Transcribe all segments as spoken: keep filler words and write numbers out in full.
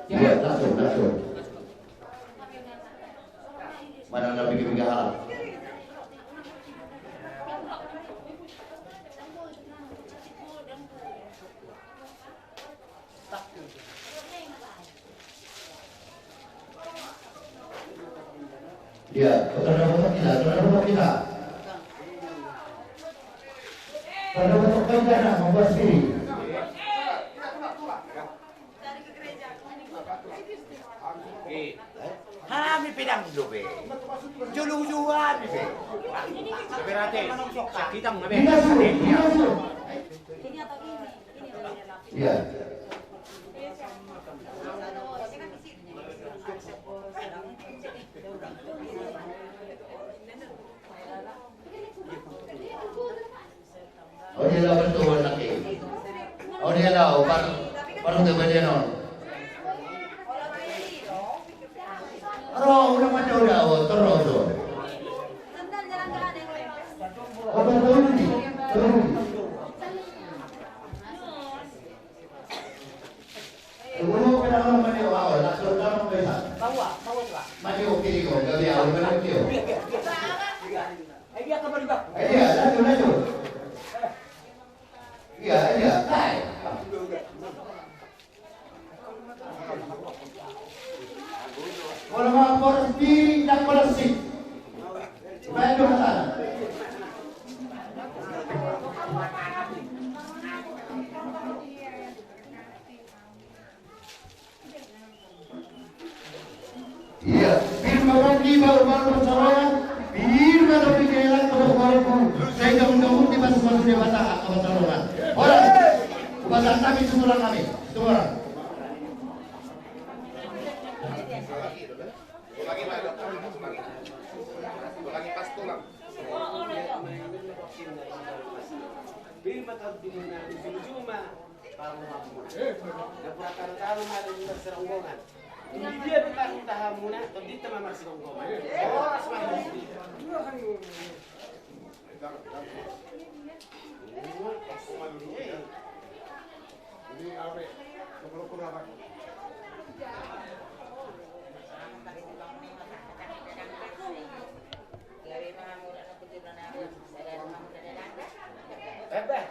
Iya, langsung, langsung. Mana na piga-piga hal? Iya, tanda foto kita, tanda foto kita. Tanda foto kita, membuat sendiri. Hami pe dang dope. Jolo ujua hami pe. Berarti sakitang na be. Iya. Ode laho bertuan lagi. Ode laho bar, bar untuk badan on. Ro, udah mati udah, oh, terus tuh. Oh, terus, terus. Iya, pir ma bang di bau bau pansalongan, pir ma dohot di jalan kau bau bau. Sai gabung gabung di batu batu Debata angka pansalongan. Horas, upasan kami susulan kami, susulan. Pir ma tahu di mana, di sini cuma. Parmuhamuna. Dapur akar tahu mari di Seronggongan. Di dia di tahu tahamuna, tadi tema masih ronggongan. Horas masih. Ini apa? Kepala kurang. Eh, bah.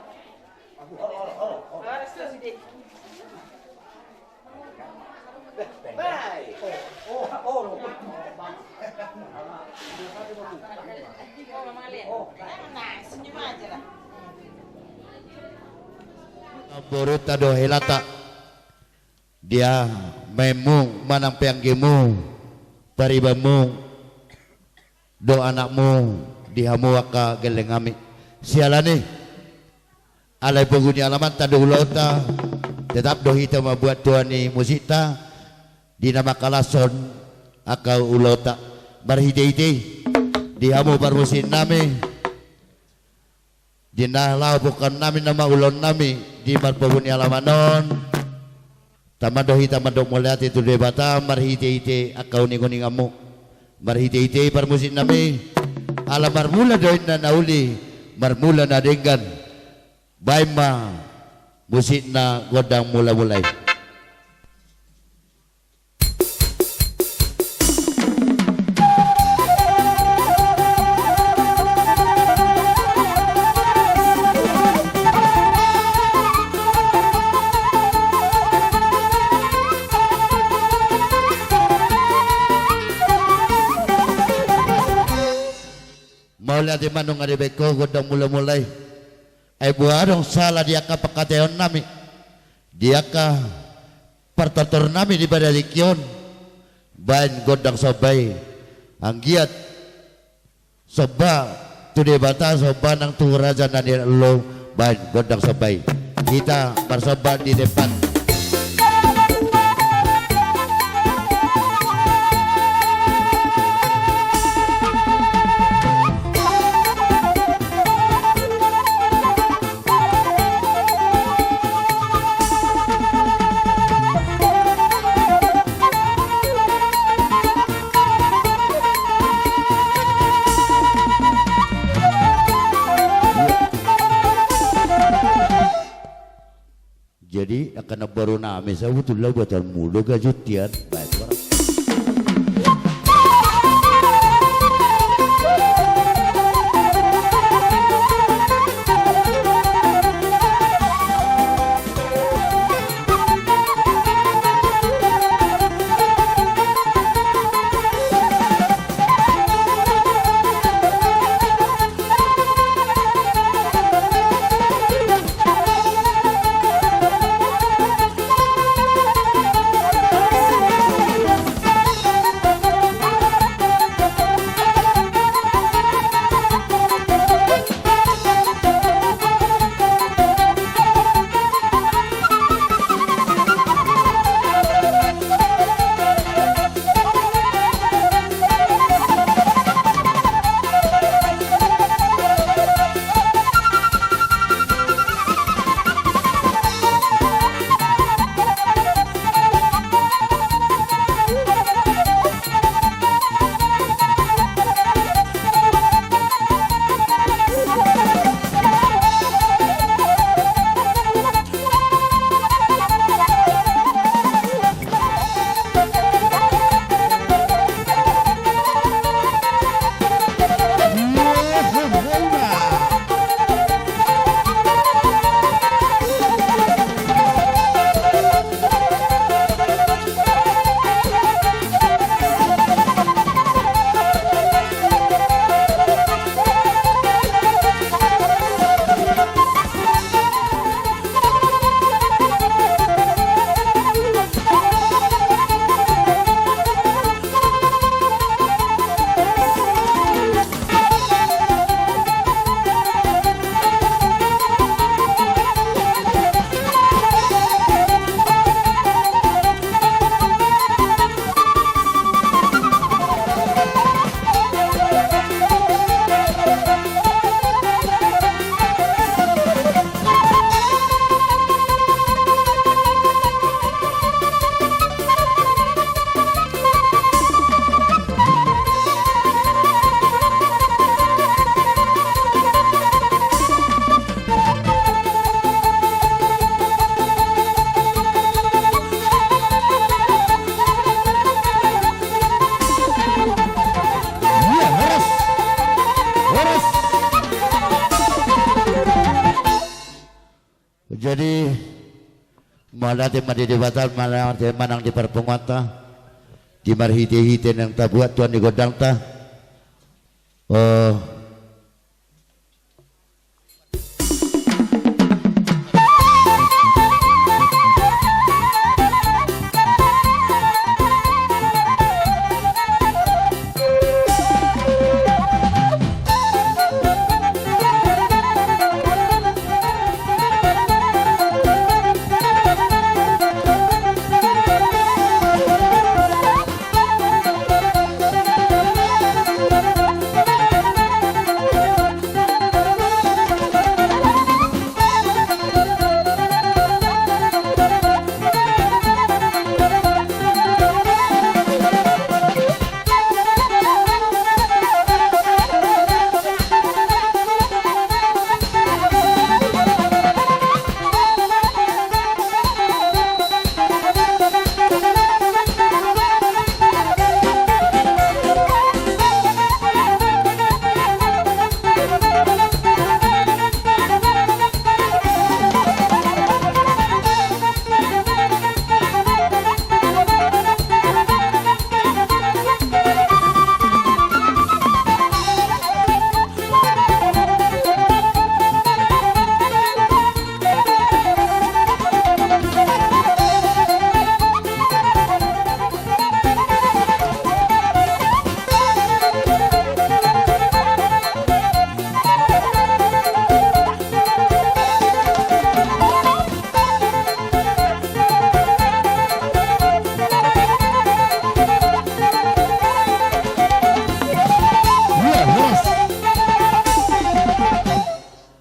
Borunta do helata. Dia maenmu manang pe anggimu, paribanmu, dohot anakmu, di hamu angka gelleng hami. Siala ni, alai pogu ni alamanta do ulaonta, tetap do hita mambuat tua ni musikta, di na mangkalashon angka ulaonta. Marhitehite i, di hamu parmusik nami, di na laho pungkaon nami nama ulaon nami di marpogu ni alaman on. Tama do hita mandok mauliate tu Debata marhitehite angka uninguninganmu. Marhitehite parmusik nami. Ala marmula do inna na uli, marmula na denggan. Baen ma musikna gondang mulamula i. Mauliate ma nunga dibaen ho gondang mulamula i. Ai boha adong sala di angka pangkataion nami, di angka partortor nami di pada tingki on, baen gondang somba i. Anggiat somba tu Debata, somba nang tu raja na nialap, baen gondang somba i. Hita marsomba di depan. Jadi angka namboru nami, sabotulna buatonmu do gajontian. Baik, orang. Iya, horas. Horas. Jadi, mauliate ma di Debata, mauliate ma nang di parpunguanta, di marhitehite naung tabuat tu anak ni gondangta. Oh.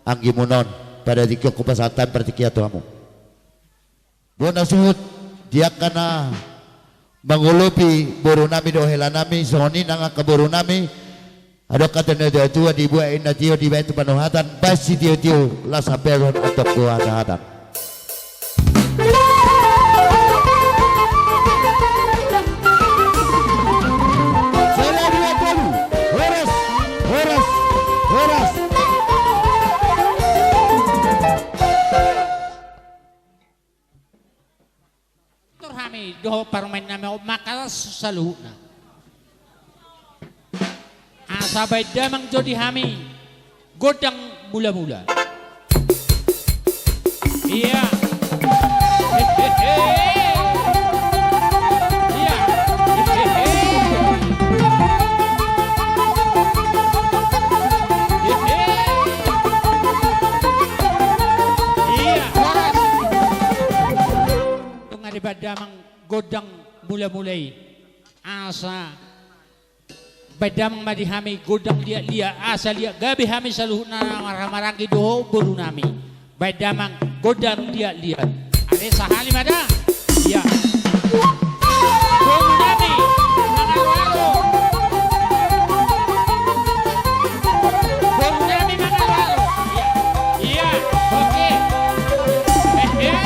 Anggimu non, pada tingki on hupasahat hami partingkian tu hamu. Bona suhut di angka na mangolopi boru nami dohot hela nami, songon i nang angka boru nami, adong hata ni natuatua, dibuat inna tio dibaen tu panuhatan, baen sitiotio, laos sampeon antong tu hasahaton. Tor hami dohot parumaen nami on mangkatas saluhutna. Asa baen damang jo di hami gondang mula-mula. Ia. Ia. Ia, horas. Tung ate baen damang gondang mula-mula i. Asa baen damang ma di hami gondang liat-liat, asa liat gabe hami saluhutna na marhahamaranggi dohot boru nami. Baen damang gondang liat-liat. Ate sahali ma da. Ia. Boru nami mangalo-alo. Boru nami mangalo-alo. Ia. Ia. Oke. Eh, eh.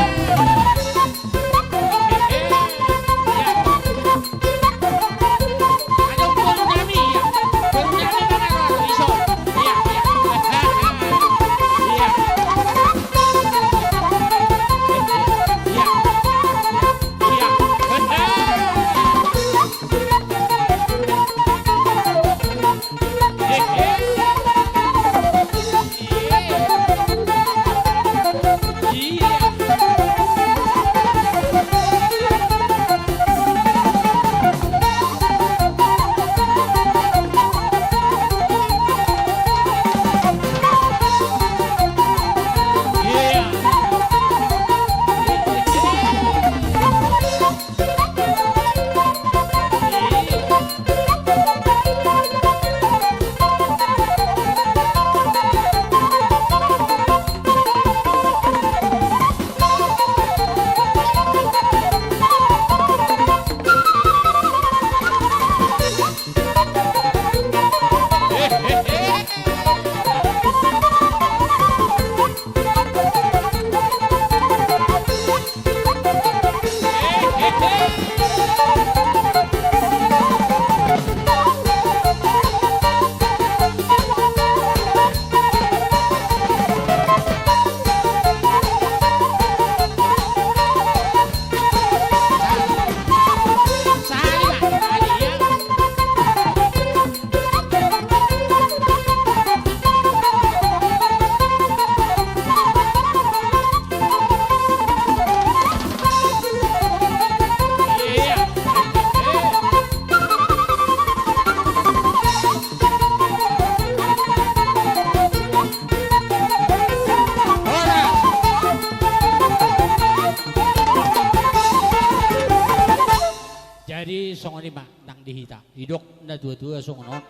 Jadi songon i ma nang di hita, didok na tua-tua songon on.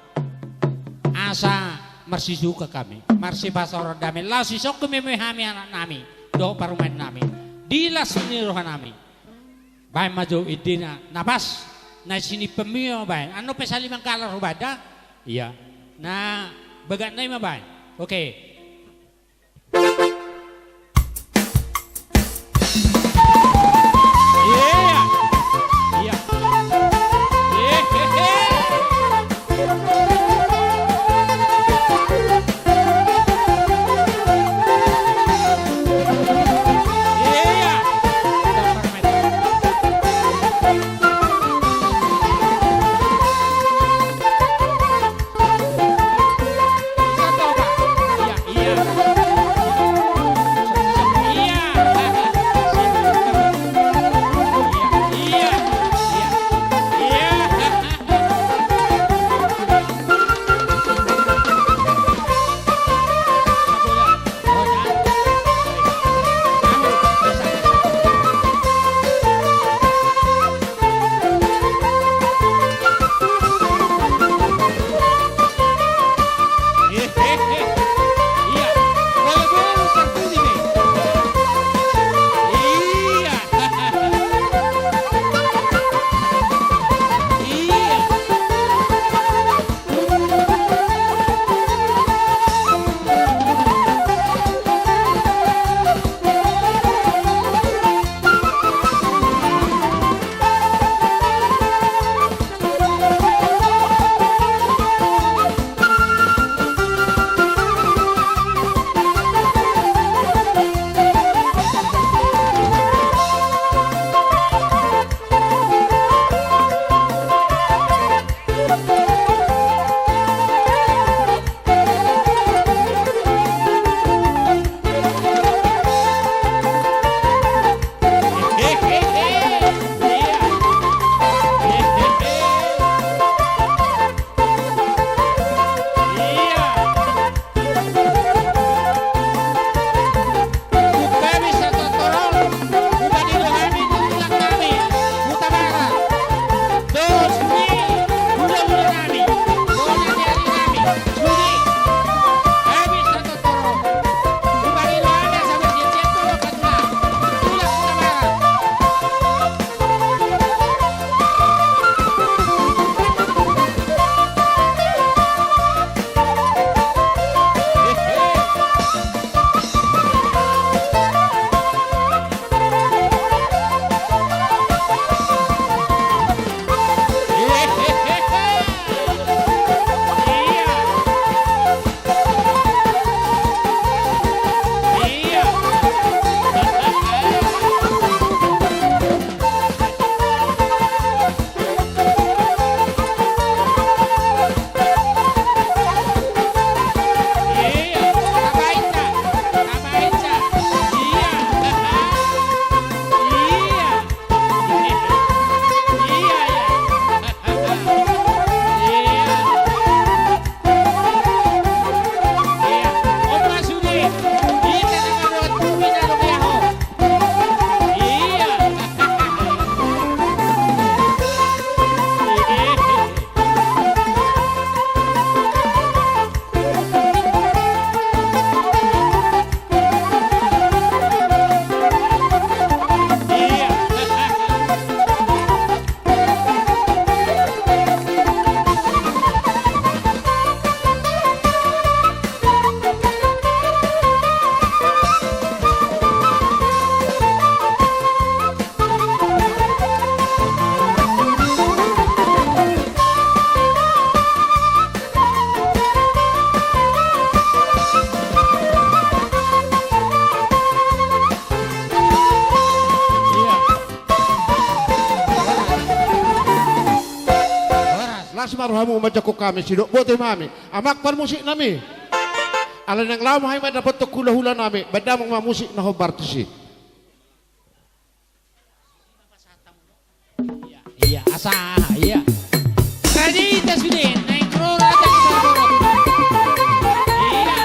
Asa marsisuka hami, marsipasaor damei, laos isongkun ma i hami anak nami dohot parumaen nami di las ni roha nami. Baen ma jo indena na pas, na sinimpan i ma baen. Annon pe sahali mangkalar ho baen da. Ia. Na bagak na i ma baen. Oke. Ia. Ia. Ia. ma rohamu manjangkon hami, sidok botima hami, Amang parmusik nami. Alai naeng laho ma hami mandapothon hulahula nami, bahen damang ma musik na hombar tusi. Ia, asa, ia. Radita sude, naeng ro raja ni parboru. Ia.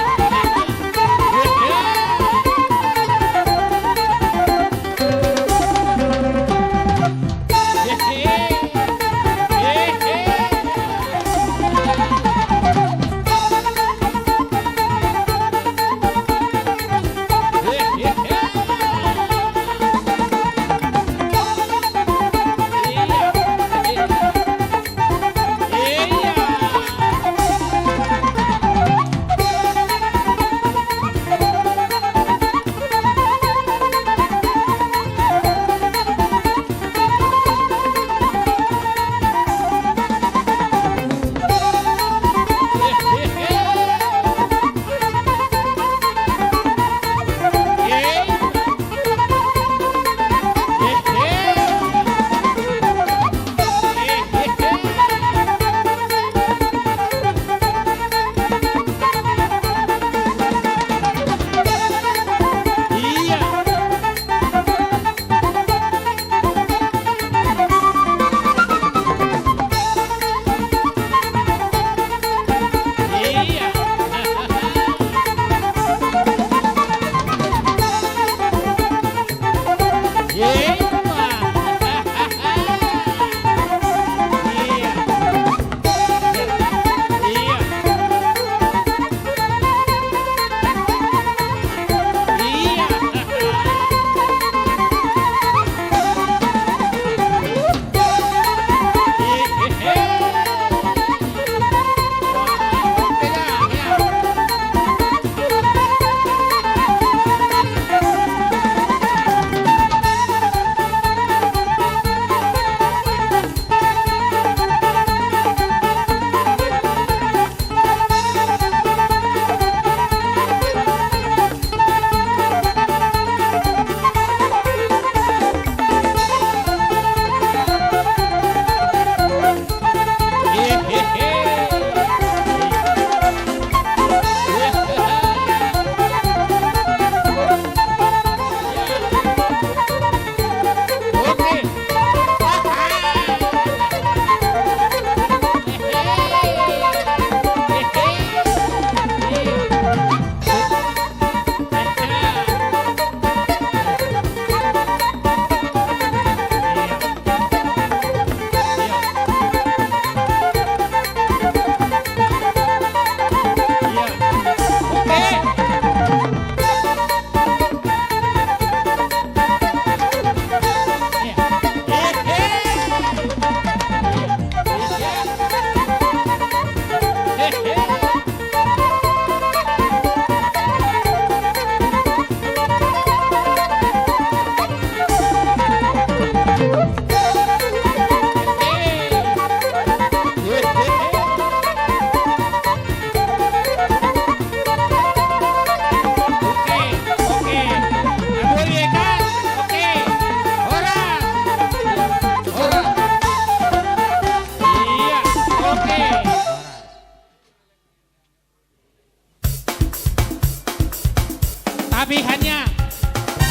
Tapi hanya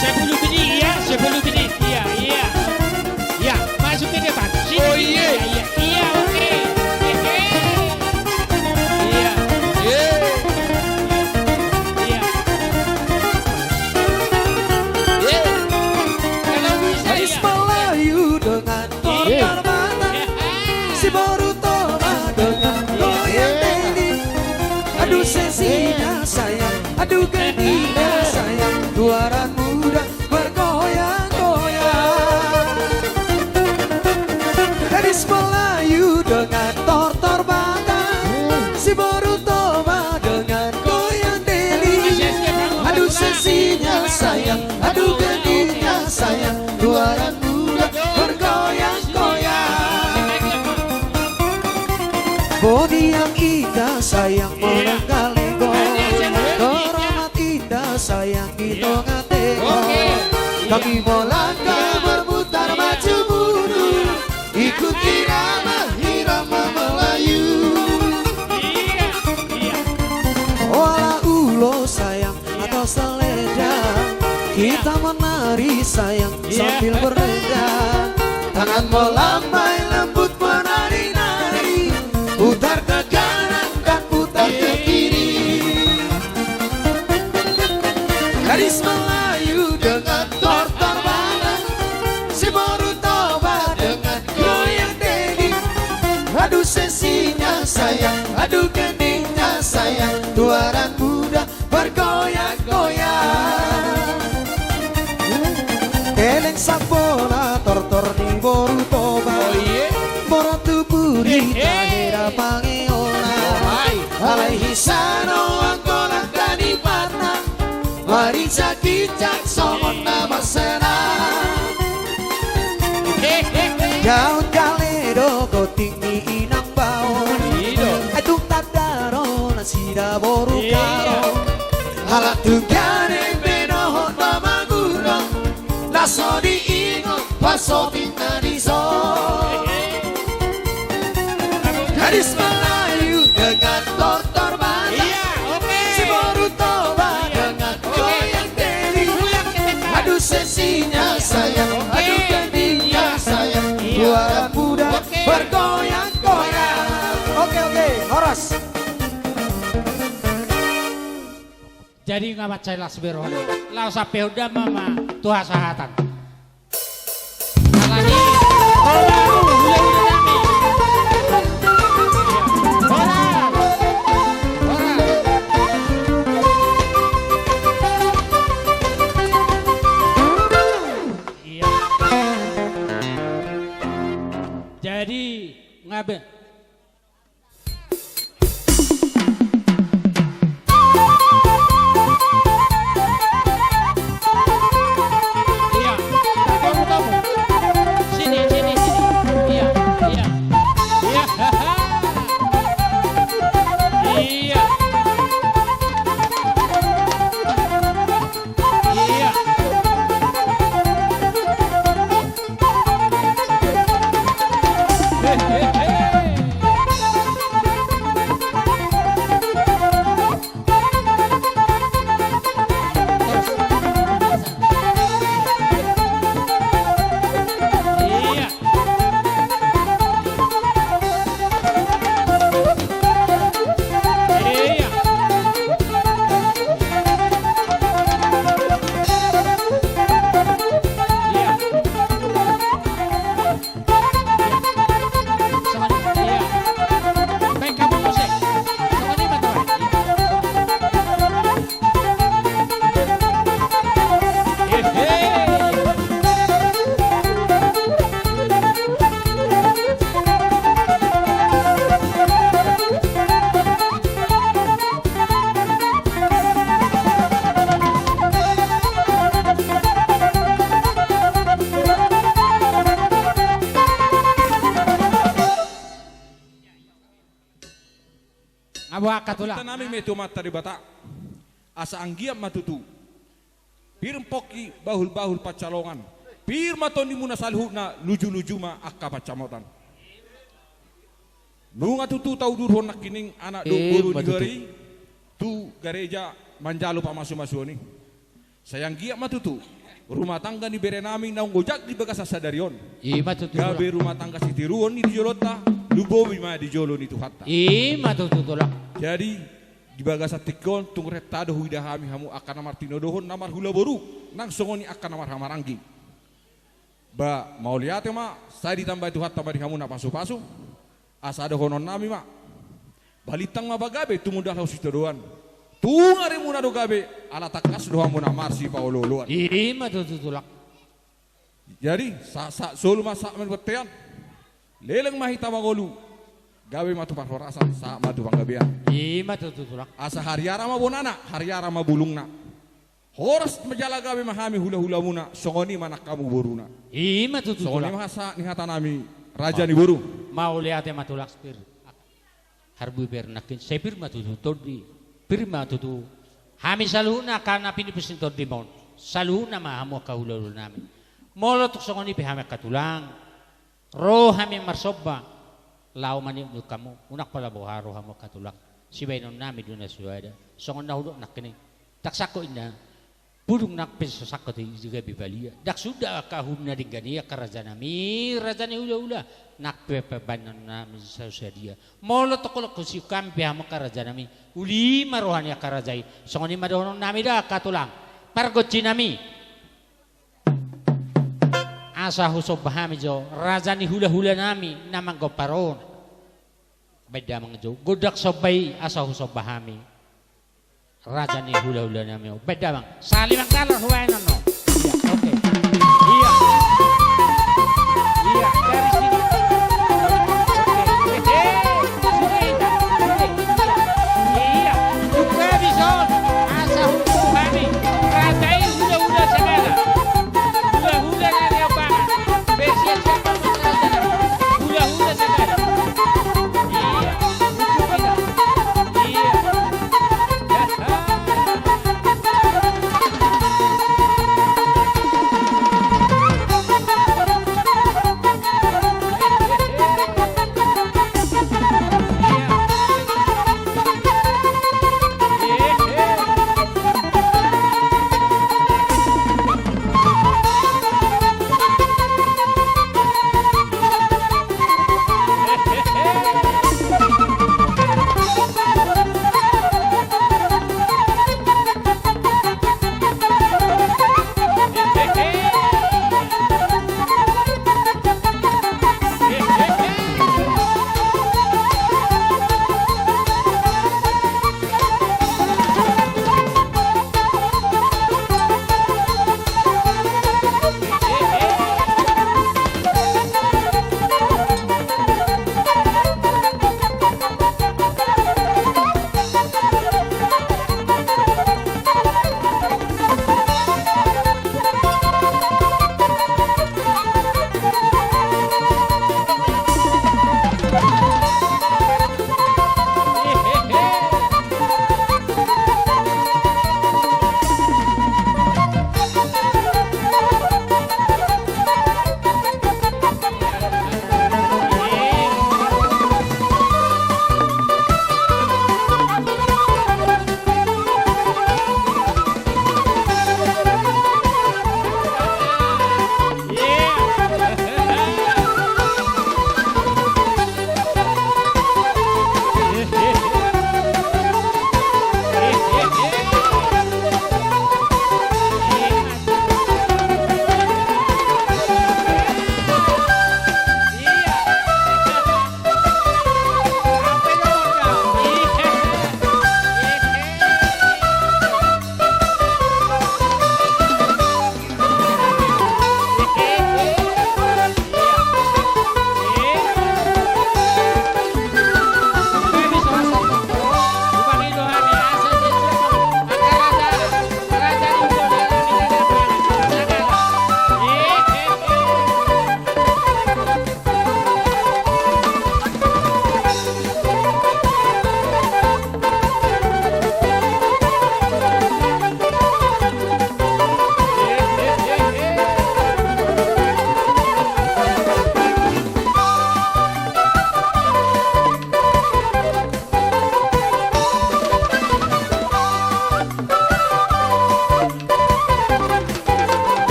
sepuluh menit, ya, sepuluh menit. Iya, iya. Ya, masuk ke depan. Sini, oh, iya, iya, iya, oke. Iya. Iya. Iya. Kalau bisa, iya. Gadis Melayu dengan tortor mata. Si boru Toba dengan goyang teli. Aduh seksinya sayang, aduh genitnya sayang, dua orang muda bergoyang-goyang. Gadis Melayu dengan tortor batang, si boru Toba dengan goyang teli. Aduh seksinya sayang, aduh genitnya sayang, dua orang muda bergoyang-goyang. Bodi yang indah sayang, iya, menanggali bos. Keramat indah sayang, di tengah tengok. Oke. Kami melangkah berputar maju mundur, ikut irama, irama Melayu. Kita menari sayang, iya, sambil berdendang. Tangan melambai lembut menari-nari. Putar ke kanan dan putar ke kiri. Gadis Melayu dengan tortor Batak, si boru Toba dengan goyang teddy. Adu sesinya sayang, adu keningnya sayang, tuaran muda bergoyang-goyang. Eleng sapola tortor ni boru Toba. Oh, iya. Borat tu pudi, eh, eh, tahera pangeona. Oh, hai. Alai hisano anggo langka ni patna, marinsak-insak songon na marsena. Eh, eh, eh. Daun gale do gonting ni inang bao. Ido. Ai tung tanda do nasida boru, iya, karo. Ala tung gale binohot ma mangurong, na so diingot pasoting na dison. Gadis Melayu dengan tortor Batak, iya, oke, si boru Toba, iya, dengan, oke, goyang teddy. Goyang teddy. Adu sesinya sayang, oke, adu keningnya, iya, sayang, iya, tuaran muda, oke, bergoyang-goyang. Oke, oke, horas. Jadi nga mansai las be roha, laos hape hudam ma tu hasahatan. Alani, horas, hula-hula nami. Horas, horas. Iya. Jadi nga be- Iya, tamu, tamu. Sini, sini, sini. Iya, iya. Iya. Iya. Iya. Nga boha angka tulang? Huhut hami ma tu Amanta Debata, asa anggiat ma tutu pir pongki bahul-bahul pansalongan, pir ma tondimuna saluhutna, luju-luju ma angka pansamotan. Nunga tutu tauduruhon nangkining anak dohot boru ni hori i tu gareja manjalo pamasumasuon i. Sai anggiat ma tutu rumah tangga ni berenami naung gojak di bagasan sadari on. I ma tutu. Gabe rumah tangga sitiruon i di jolonta, lumobi ma di jolo ni Tuhanta. I ma tutu, tulang. Jadi di bagasan tingki on tung renta do huida hami hamu angka na martinodohon, na marhula boru, nang songon i angka na marhahamaranggi. Ba mauliate ma, sai ditambai Tuhanta ma di hamu na pasupasu. Asa dohononnami ma, balintang ma pagabe tumundalhon sitadoan. Tung arimuna do gabe, ala tangkas do hamuna marsipaolooloan. I ma tutu, tulang. Jadi sa, sa, solu ma sahat ma di bontean. Leleng ma hita mangolu, gabe ma tu parhorasan, sahat ma tu panggabean. I ma tutu, tulang. Asa hariara ma bonana, hariara ma bulungna. Horas ma jala gabe ma hami hulahulamuna, songon i ma nang hamu boruna. I ma tutu, tulang. Songon i ma hata ni hatanami, raja ni boru. Mauliate ma, tulang. Pir. Harbue pir nangkin, sai pir ma tutu tondi. Pir ma tutu hami saluhutna angka na pinipis ni tondim on. Saluhutna ma hamu angka hulahulanami. Molo tung songon i pe hami angka tulang, ro hami marsomba, laho maniupniup hamu, unang pola boha rohamu angka tulang. Sibahenonnami do na so ada. Songon na hudok nangkin i. Taksakko inna. Pudung nang pe so sangkot i gabe balia. Ndang suda angka uhum na denggan i angka rajanami, raja ni hulahula. Nang pe pambahenonnami so sadia. Molo tongtong husiuk hami pe hamu angka rajanami. Uli ma roha ni angka raja i. Songon i ma dohononnami da angka tulang. Pargonsinami. Asa husomba hami jo, raja ni hulahulanami, na manggompar on. Baen damang jo, gondang somba i asa husomba hami. Raja ni hulahulanami on. Baen damang. Sali mangkalar hubaen on. Iya, oke. Iya. Iya, dari sini. Oke. Eh, eh, sudah, sudah, sudah. Iya. Buka bison. Asa hukum kami. Raja i hulahula sagala. Hulahula nami ompama. Besian siapa? Hulahula sagala. Iya. Iya.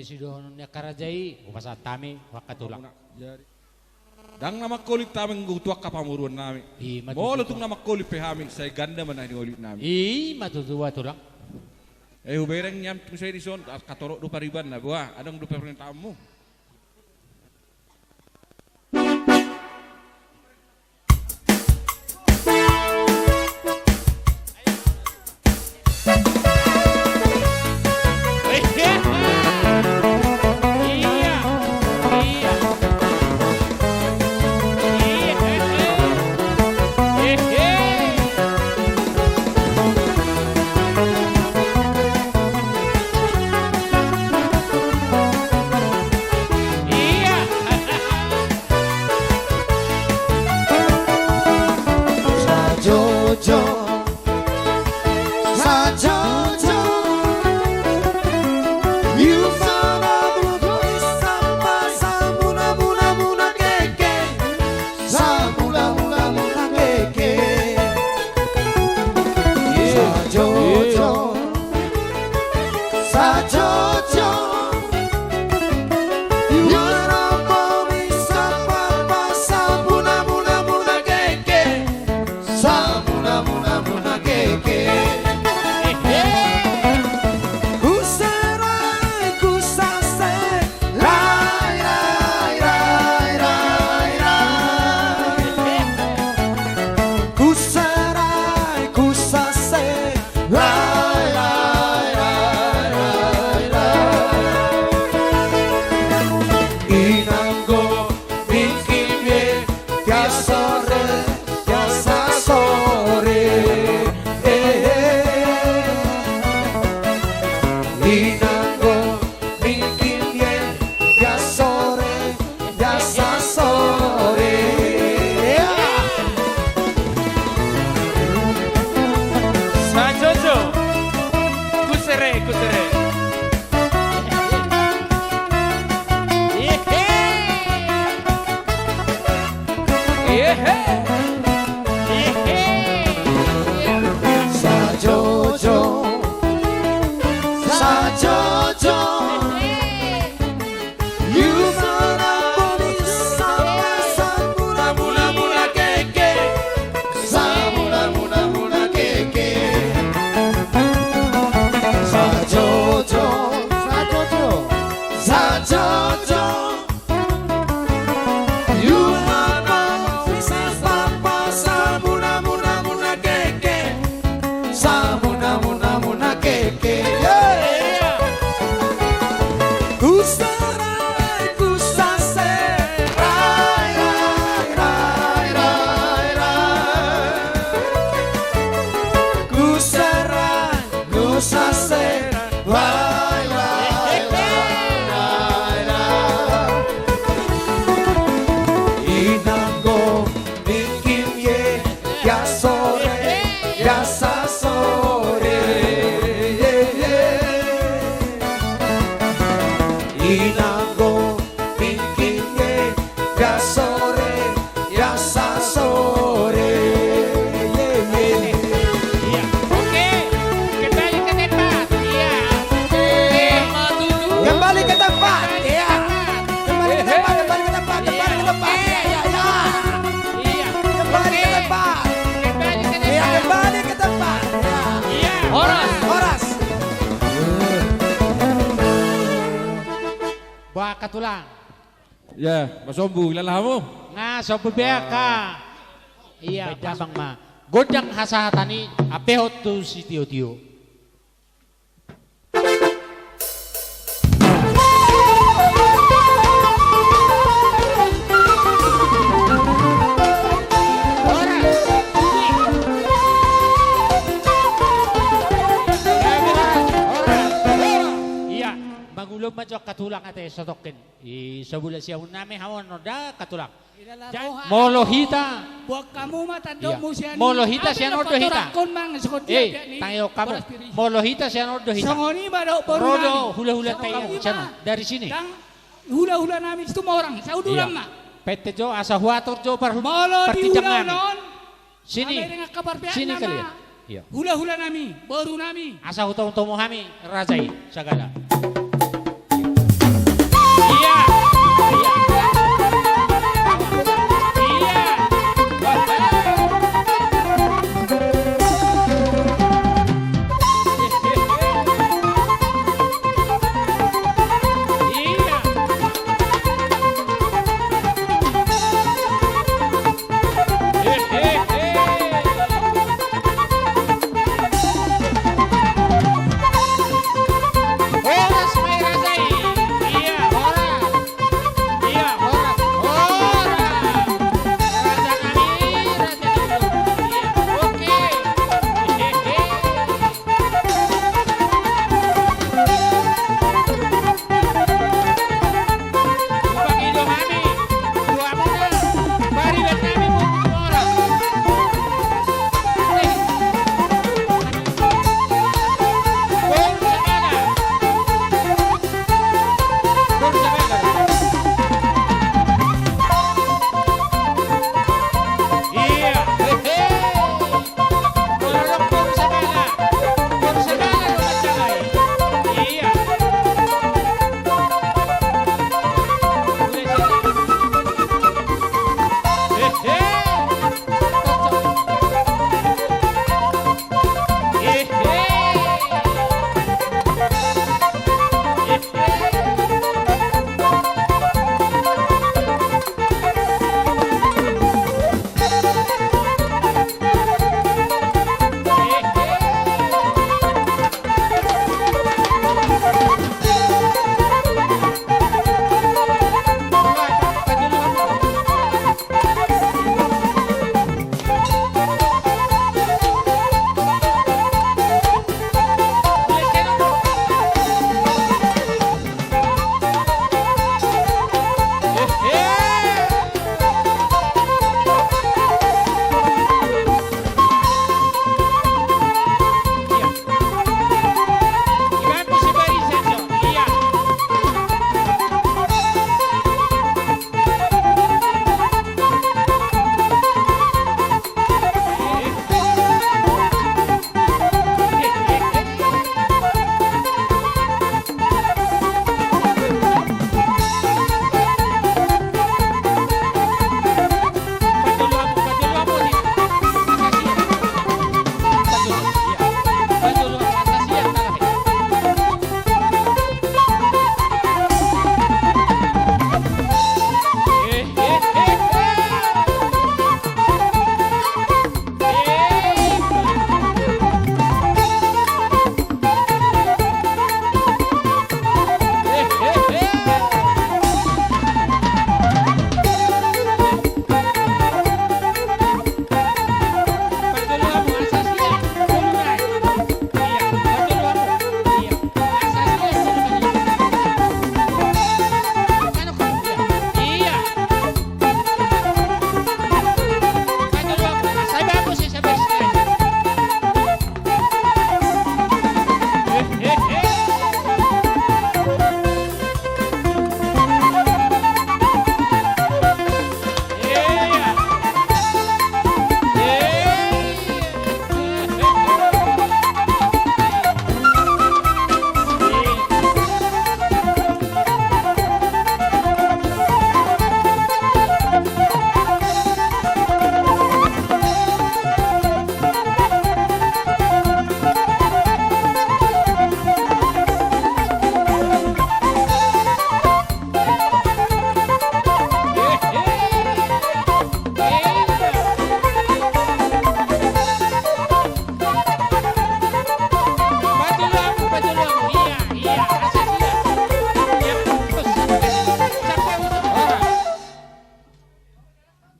Sidohonon ni angka raja i, hupasahat hami tu angka tulang. Ndang na mangholit hami anggo tu angka pamoruon nami. Molo tung na mangholit pe hami, sai ganda ma na hinaholit nami. I ma tutu, tulang. Eh, hubereng nian tung sai dison, angka torop do paribanna, boha, adong do parentahanmu. Sajojo, sajojo, iusana bulu sapa samuna muna muna keke. Samuna muna muna keke. Sajojo, sajojo. Iwana komi sapa samuna muna muna keke. Samuna muna muna keke. Kuserai kusase. Rai, rai, rai, rai, rai. Kuserai, kusase. Rai, rai, rai, rai, rai. Inanggo ningkin ye, biasa sore, biasa sore. Eh, eh. Inanggo ningkin ye, biasa sore, biasa sore. Sajojo. Kusere, kusere. Sajojo, sajojo. Iusana komi sapa samuna muna muna keke. Samuna muna muna keke. Sajojo, sajojo, sajojo. Iusana komi sapa samuna muna muna keke. Samuna muna muna keke. Kuserai kusase. Rai, rai, rai, rai, rai. Kuserai kusase. Rai, rai, rai, rai, rai. Inanggo ningkin ye, biasa sore, biasa sore. Inanggo ningkin ye, biasa sore, biasa sore. Iya. Oke. Kembali ke tempat. Iya. Oke. Kembali ke tempat. Iya. Kembali ke tempat, kembali ke tempat, kembali ke tempat. Iya, iya, iya. Iya. Kembali ke tempat. Kembali ke tempat. Iya, kembali ke tempat. Iya. Iya. Horas. Horas. Bah, angka tulang. Iya, masombu, ilala hamu. Nga sombu be angka. Iya, baen damang ma. Gondang hasahatan i, ampehon tu sitiotio. Iya, mangulon ma jo angka tulang ate, sotongkin. I, sabula siamun nami hamu on da, angka tulang. Molo hita, buat hamu ma tandokmu sian i. Molo hita sian on do hita. Eh, tangihon hamu. Molo hita sian on do hita. Songon i ma dohot boru nami. Ro do hulahulanta i sian on. Dari sini. Ndang hulahula nami situmorang, sauduran ma. Pette jo, asa huatur jo par-, partinjang nami. Sini. Sini kalian. Iya. Hulahula nami, boru nami. Asa hutomutomu hami, raja i, sagala.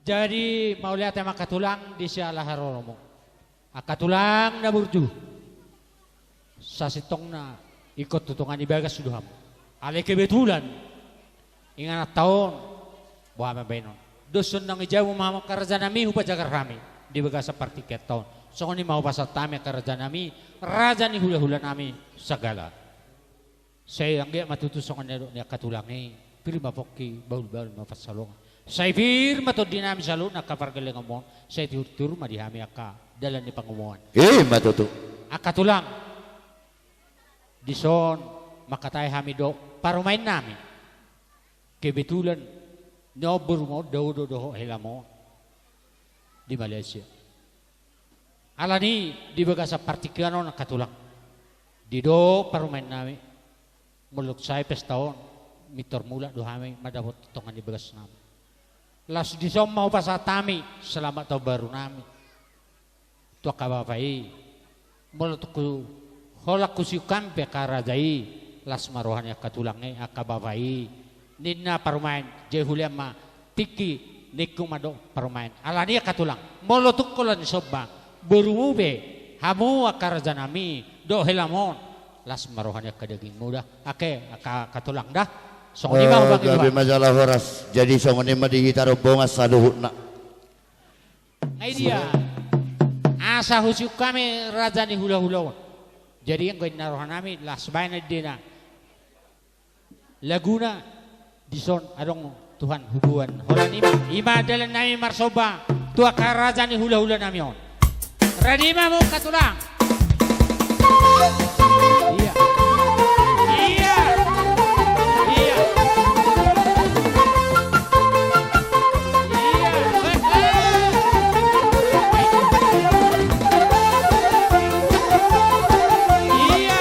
Jadi mauliate ma angka tulang di siala haroromu. Angka tulang na burju. Sasintongna ingkon tu tonga ni bagas do hamu. Alai kebetulan ingananta on, boha ma baenon. Dos on naung ijamu ma hamu angka rajanami hupajagar hami di bagasan partingkianta on. Songon i ma hupasahat hami angka rajanami, raja ni hulahulanami sagala. Sai anggiat ma tutu songon na nidok ni angka tulang i, pir ma pongki, bahulbahul ma pansalongan. Sai pir ma tondinami saluhutna angka pargellengonmon, sai tiurtiur ma di hami angka dalan ni pangomoan. I ma tutu. Angka tulang, dison mangkatai hami do parumaennami. Kebetulan na on borumon, dao do dohot helamon di Malaysia. Alani di bagasan partingkian on angka tulang, didok parumaennami, molo tung sae pesta on, mintor mulak do hami mandapot tonga ni bagasnami. Laos dison ma hupasahat hami selamat taon barunami tu angka bapa i. Molo tung holan husiungkami pe angka raja i, las ma roha ni angka tulang i, angka bapa i, ninna parumaen, jei hulean ma tingki ningku mandok parumaen. Alani angka tulang, molo tung holan dison ma borumu pe, hamu angka rajanami dohot helamon, las ma roha ni angka dagingmu da. Oke, angka, angka tulang da. Songon i ma. Oh, hubangi gabe Tuhan. Ma jala horas. Jadi songon i ma di hita rombongan saluhutna. Ai dia, asa husiungkami raja ni hulahula on. Jadi anggo ninna rohanami, las baen ninna. Laguna, dison adong Tuhan huboan. Holan i ma, i ma dalannami marsomba tu angka raja ni hulahulanami on. Rade ma hamu angka tulang. Iya. Iya. Iya. Iya. Iya.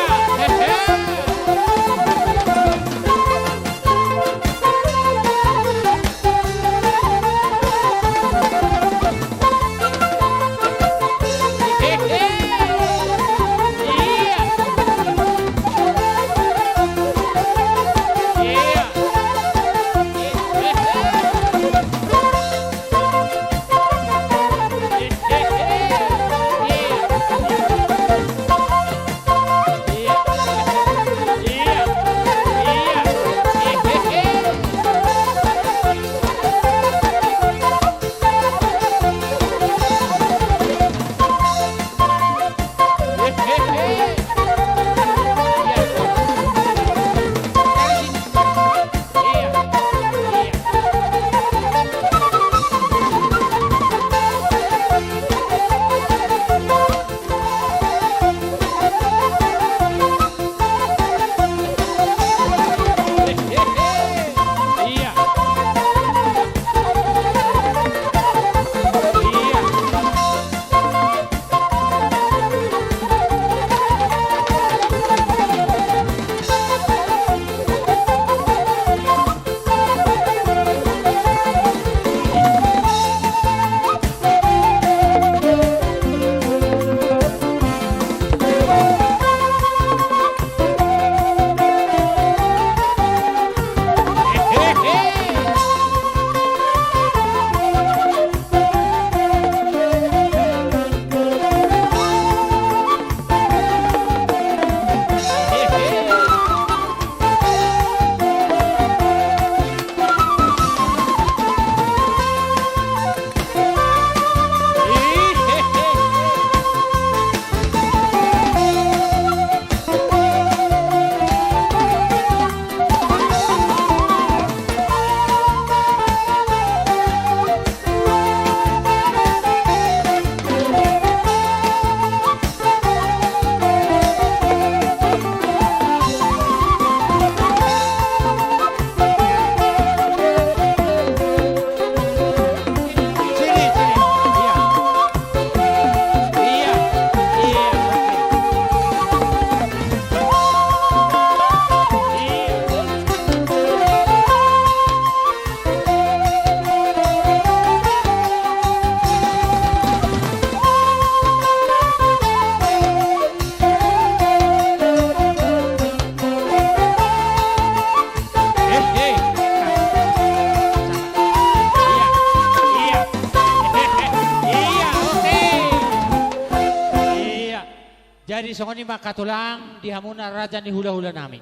Songon i ma angka tulang di hamuna raja ni hula-hula nami.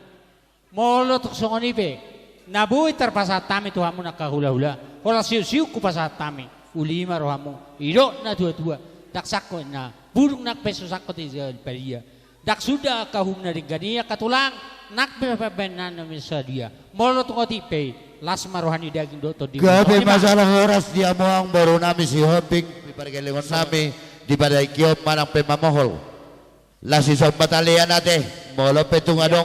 Molo tung songon i pe, na boi tarpasahat hami tu hamuna angka hula-hula, holan siuk-siuk hupasahat hami. Uli ma rohamu, didok na tua-tua, ndang sangkot na burung nang pe so sangkot i jala padia. Ndang suda angka uhum na denggan i angka tulang, nang pe pambahenan nami sadia. Molo tung otik pe, las ma roha ni daging dohot tondi. Gabe ma jala horas di hamu amang boru nami Sihombing, di pargellengon nami, di pada tingki on manang pe mamohol. Las i somba talean ate, molo pe tung adong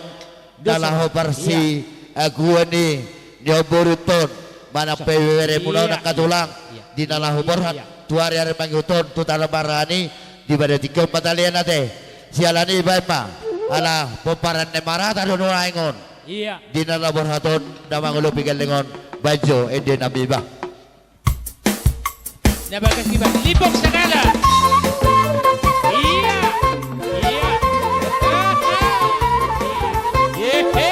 na laho parsiaguon i, ni omborunta on, manang pe beberemuna on angka tulang, di na laho borhat tu ari-ari mangihut on tu tano parani, di pada tingki on ma talean ate. Siala ni i baen ma, ala pomparan ni marata do nuaeng on. Di na laho borhat on, na mangolopi gelleng on, baen jo ende nami bah. Na bagas iba, libok sagala. Iya, iya. Yehe.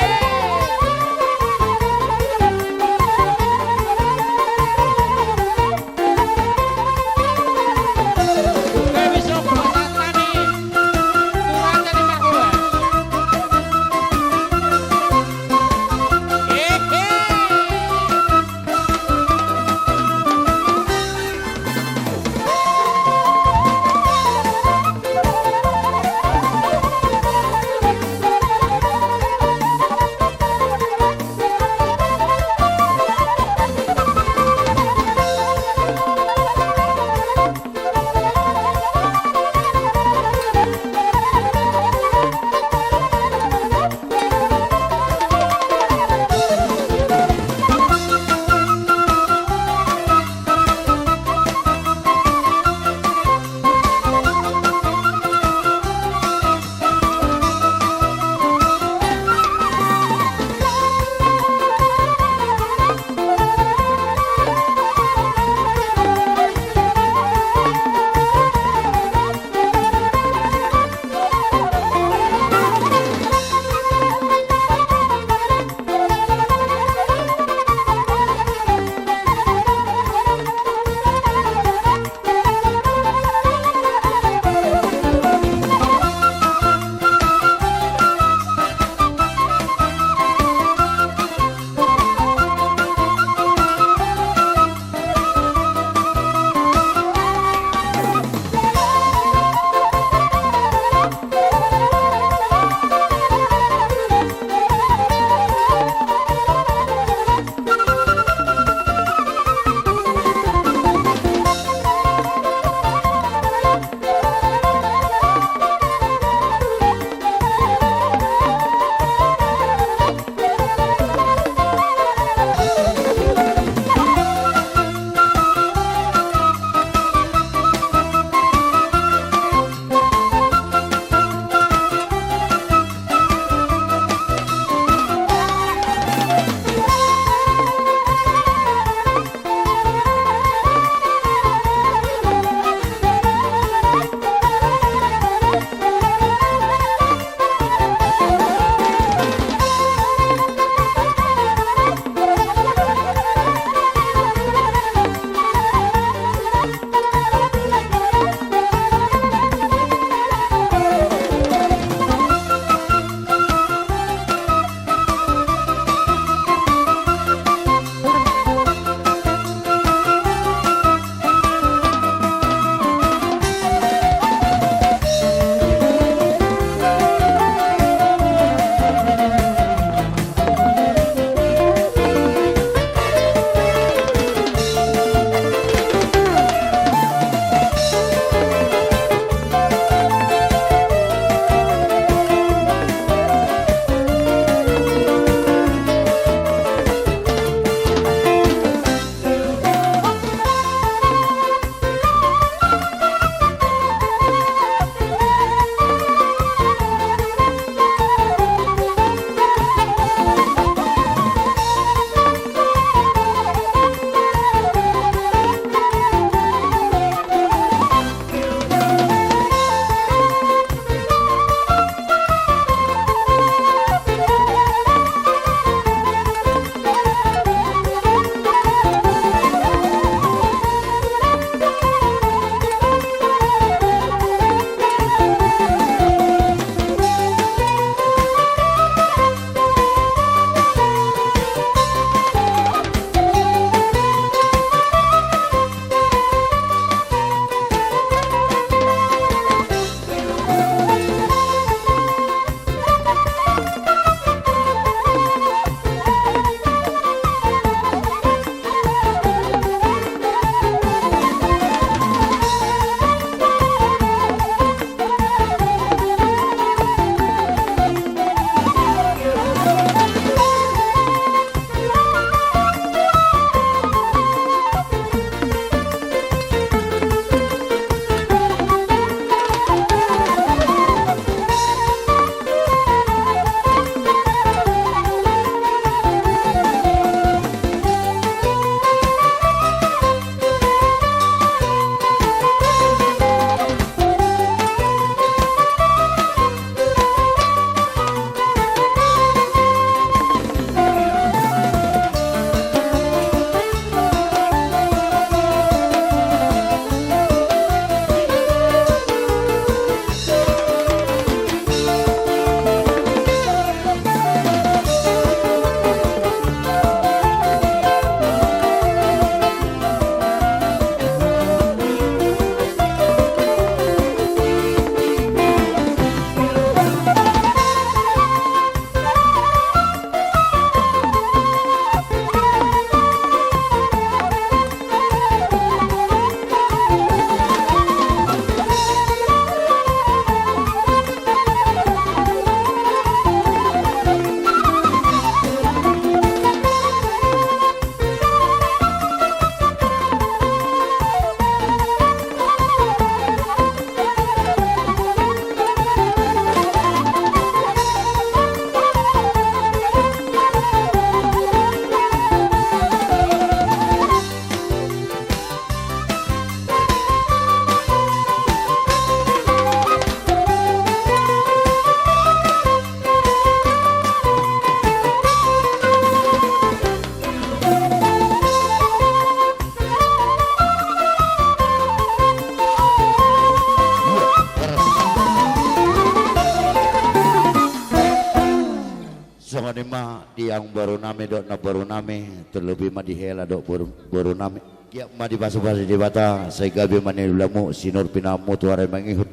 Angka boru nami dohot namboru nami, terlebih ma di hela dohot boru, boru nami. Giot ma dipasupasu Debata, sai gabe ma niulamu, sinur pinahanmu tu ari mangihut.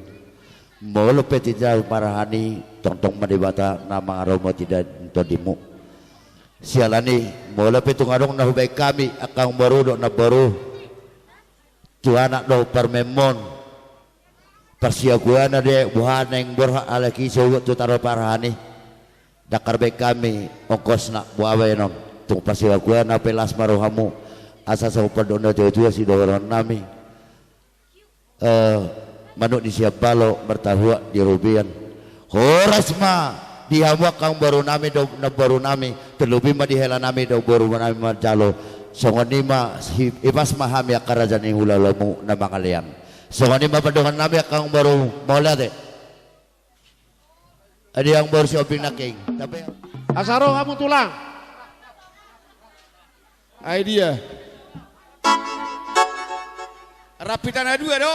Molo pe tinda marhaha i, tongtong ma Debata na mangaramoti tondimu. Siala ni, molo pe tung adong na hubaen hami, angka boru dohot namboru, tu anak dohot parumaenmon, parsiaguana do i, boha naeng borhat halak i sogot tu tano parhaha i. Ndang tarbaen hami ongkosna, boha baenon. Tung parsiaguana pe las ma rohamu, asa songon pandok ni natuatua sidohonon nami. Eh, manuk ni sian balo martaruak di robean. Horas ma di hamu angka boru nami dohot namboru nami, terlebih ma di hela nami dohot boru nami manjalo. Songon i ma, hi-, hipas ma hami angka raja ni hulamu na mangalean. Songon i ma pandohan nami angka boru, mauliate. Adi angka boru si Ompung Nangkin. Tapi asa ro hamu tulang. Ai dia. Rap hita na dua do.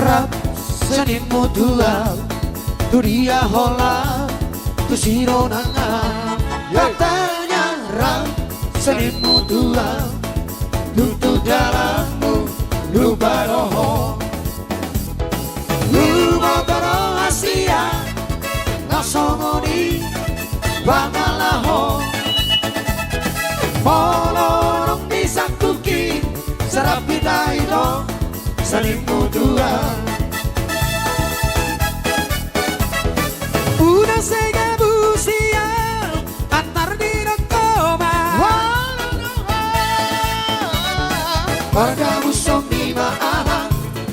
Rap senimu tulang, tu dia holan, tu si dongan. Hatana rap senimu tulang, tutu dalanmu lupa roha. Lumoto roha sian na songon i pangalaho. Molo dung disangkuki, sai rap hita ito senimu tulang. Unang sega busia, antar didok ho ma. Pargabuson ni ma aha,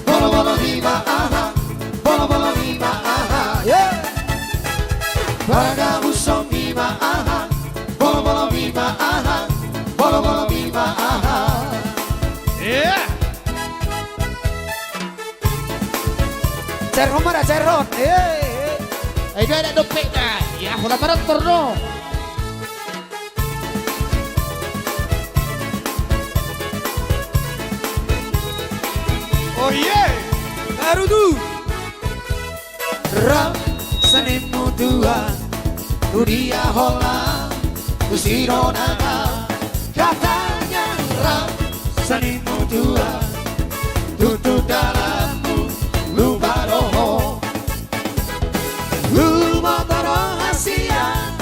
bolobolo ni ma aha, bolobolo ni ma aha. Pargabuson ni ma aha, bolobolo ni ma aha, bolobolo ni ma aha. Cair on ma da, cair on. Eh, eh. Ai dia ada dompetna. Ya, holan ma da torno. Oh, iya. Baru tu. Rap senimu tulang, tu dia holan, tu si dongan. Hatana rap senimu tulang, tutu dalanmu lupa roha. Lumoto roha sian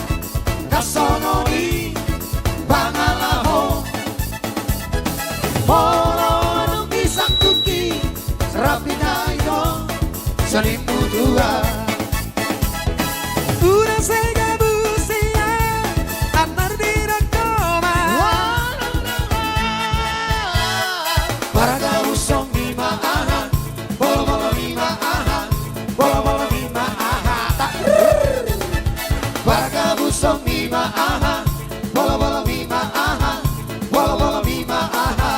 na songon i pangalaho. Molo dung disangkuki, sai rap hita ito senimu tulang. Unang sega busia, antar didok ho ma. Pargabuson ni ma aha, bolobolo ni ma aha, bolobolo ni ma aha. Pargabuson ni ma aha, bolobolo ni ma aha, bolobolo ni ma aha.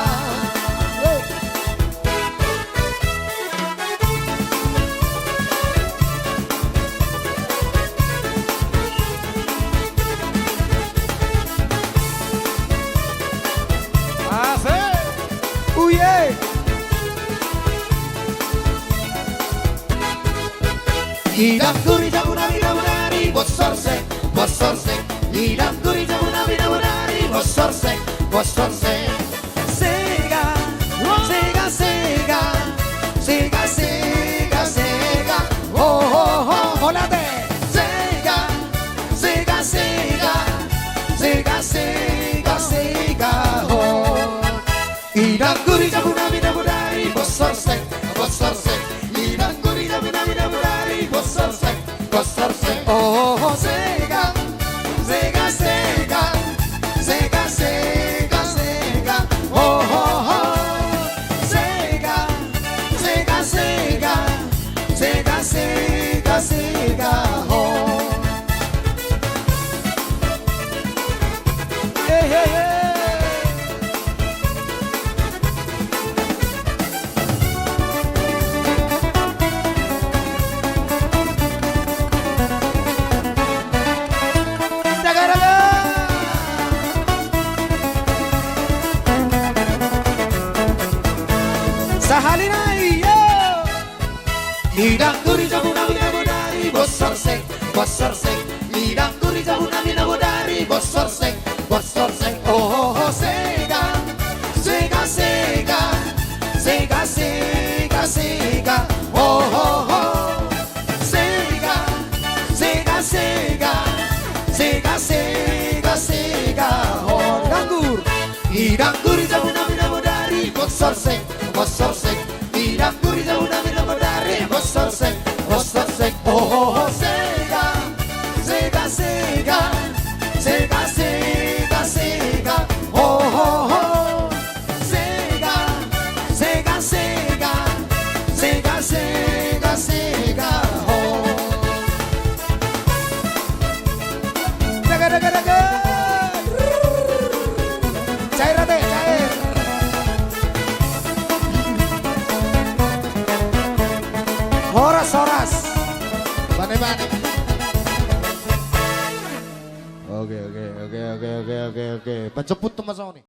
Asik. Uye. Idam guri jabu nami, jabu nami, bosor se, bosor se. Idam guri jabu nami, jabu nami, bosor se, bosor se. Sega, sega, sega, sega, sega, sega. Ho, ho, ho, ho, late. Sega, sega, sega, sega, sega, sega, ho. Idam guri jabu nami, jabu nami, bosor se, bosor se. Idam guri jabu nami, jabu nami, bosor se, bosor se. Oh, oh, oh, sega, sega, sega, sega, sega, sega. Oh, oh, oh, sega, sega, sega, sega, sega, sega, oh. Hey, hey, hey. Idang duri jabu nami na bodari, bos sorseng, bos sorseng. Idang duri jabu nami na bodari, bos sorseng, bos sorseng. Oh, oh, oh, sega, sega, sega, sega, sega, sega. Oh, oh, oh, sega, sega, sega, sega, sega, sega. Oh, idang duri, idang duri jabu nami na bodari, bos sorseng, bos sorseng. Idang duri jabu nami na bodari, bos sorseng, bos sorseng. Oh, oh, oh, sega, sega, sega, sega, sega, sega. Oh, oh, oh, sega, sega, sega, sega, sega, sega. Oh. Dege, dege, dege. Cair ate, cair. Horas, horas. Bane, bane. Oke, oke, oke, oke, oke, oke, oke. Panjoput tu masa oni.